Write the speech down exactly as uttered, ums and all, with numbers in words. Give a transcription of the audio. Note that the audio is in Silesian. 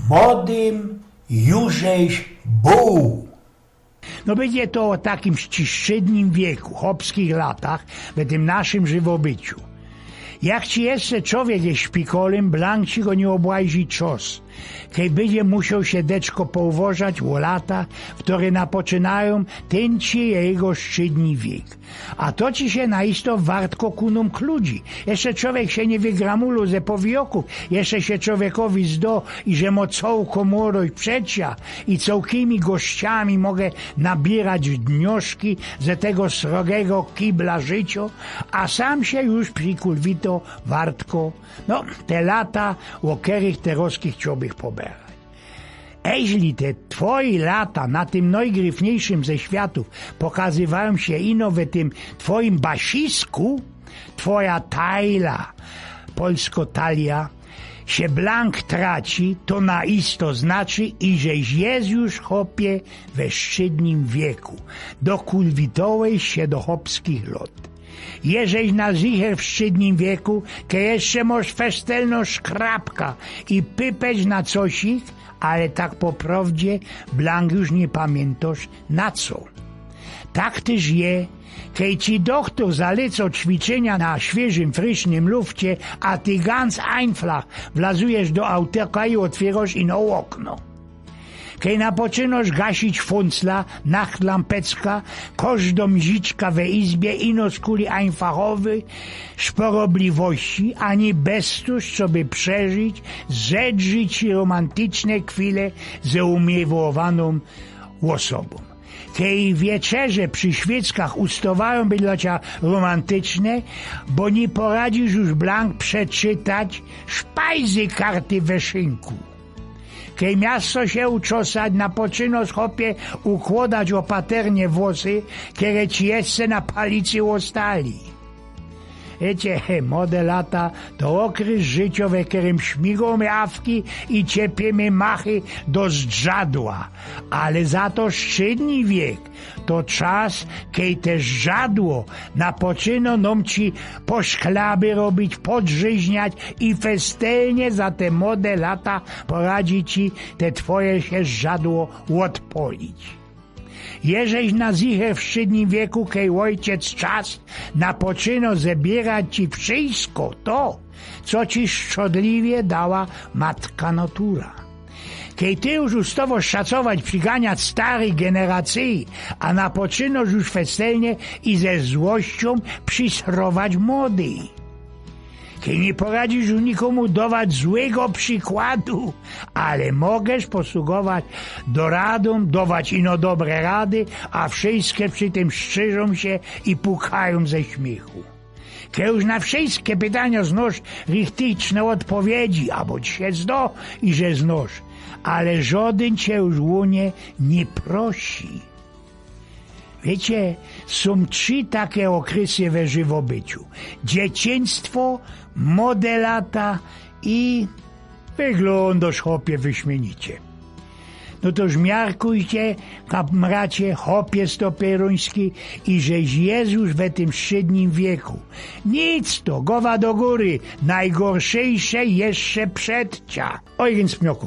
Młodym jużeś bōł. No bydzie to ô takim strzydnim wieku, chopskich latach, we tym naszym żywobyciu. Jak ci jeszcze czowiek je szpikolym, blank ci go niy ôbłajzi czos, kej bydzie musioł sie deczko pouwożać ô lata, kere napoczynajōm tyn ci jego strzydni wiek. A to ci sie naisto wartko kōnōm kludzi. Jeszcze czowiek sie niy wygramulōł ze powijoku, jeszcze sie czowiekowi zdo, iże mo cołko młodość przecia i cołkimi gorzczami moge nabierać dnioszki ze tego srogego kibla życio, a sam sie już przykulwito wartko, no, te lata, ô kerych terozkich czołbych poberać. Eźli te twoje lata na tym nojgryfniyjszym ze światōw pokazywajōm sie ino we tym twojim basisku, twoja tajla, polsko talia, sie blank traci, to naisto znaczy, iżeś je już, chopie, we strzydnim wieku. Dokulwitołeś sie do chopskich lot. Jeżeś na zicher w strzydnim wieku, kej jeszcze mosz festelno szkrabka i pypeć na cosik, ale tak po prowdzie blank już niy pamiyntŏsz na co. Tak tyż je, kej ci dochtōr zalecŏ ćwiczynia na świyżym, frysznym lufcie, a ty ganz einfach wlazujesz do autoka i ôtwiyrosz ino ôkno. Kej napoczynŏsz gasić funcla, nachtlampecka, kożdōm ziczka we izbie, ino skuli einfachowy szporobliwości, ani bez tōż, coby przeżyć, zedrzić romantyczne chwile ze umiywowanōm ôsobōm. Kej wieczerze przi świyckach ustawajōm być dlŏ cia romantyczne, bo niy poradzisz już blank przeczytać szpajzykarty we szynku. Kej miasto sie uczosać, napoczynŏsz, chopie, ukłŏdać ôpaternie włosy, kere ci jeszcze na palicy ôstali. Wiycie, he, młode lata to ôkrys życio, we kerym śmigōmy awki i ciepiymy machy do zdrzadła, ale za to strzydni wiek to czas, kej te zdrzadło napoczynŏ nōm ci poszklaby robić, podrzyźniać i festelnie za te młode lata poradzi ci te twoje sie zdrzadło ôdpolić. Jeżeś na zicher w strzydnim wieku, kej ôjciec czas napoczynŏ zebierać ci wszysko to, co ci szczodliwie dała matka natura. Kej ty już ustawŏsz szacować, prziganiać starych generacyji, a napoczynŏsz już festelnie i ze złościōm przisrować młodych. Kej niy poradzisz już nikōmu dować złego przikładu, ale możesz posługować doradōm, dować ino dobre rady, a wszyjske przi tym strzyżōm sie i pukajōm ze śmiychu. Kej już na wszyjske pytania znŏsz richticzne ôdpowiedzi, abo ci sie zdo, iże znŏsz, ale żodyn cie już ô nie niy prosi. Wiycie, sōm trzi take ôkrysy we żywobyciu. Dzieciństwo, młode lata i wyglōndŏsz, chopie, wyśmiynicie. No to już miarkujcie, kamracie, chopie z Topieruński, iżeś je już we tym strzydnim wieku. Nic to, gowa do gōry, nojgorszejsze jeszcze przed cia. Ojgyn z Pniŏkōw.